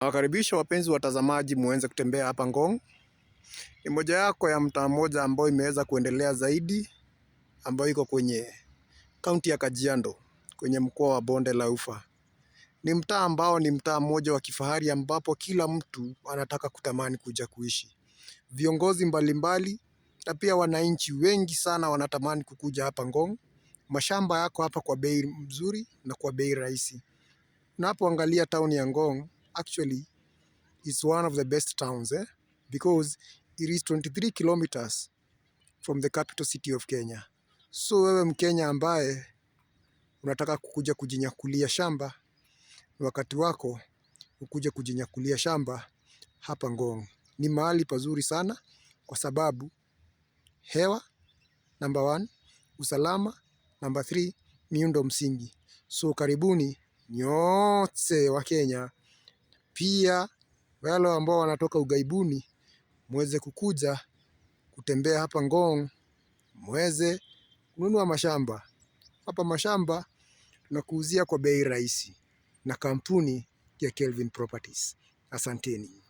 Nawakaribisha wapenzi watazamaji muweze kutembea hapa Ngong. Ni moja yako ya mtaa mmoja ambayo imeweza kuendelea zaidi, ambayo iko kwenye kaunti ya Kajiado, kwenye mkoa wa Bonde la Ufa. Ni mtaa ambao ni mtaa mmoja wa kifahari ambapo kila mtu anataka kutamani kuja kuishi. Viongozi mbalimbali na pia wananchi wengi sana wanatamani kukuja hapa Ngong. Mashamba yako hapa kwa bei mzuri na kwa bei rahisi. Unapoangalia town ya Ngong, actually is one of the best towns, eh? Because it is 23 kilometers from the capital city of Kenya. So wewe Mkenya ambaye unataka kukuja kujinyakulia shamba, ni wakati wako ukuja kujinyakulia shamba hapa Ngong. Ni mahali pazuri sana kwa sababu hewa number one, usalama number three, miundo msingi. So karibuni nyote Wakenya, pia wale ambao wanatoka ughaibuni muweze kukuja kutembea hapa Ngong, muweze kununua mashamba hapa. Mashamba tunakuuzia kwa bei rahisi na kampuni ya Kelvin Properties. Asanteni.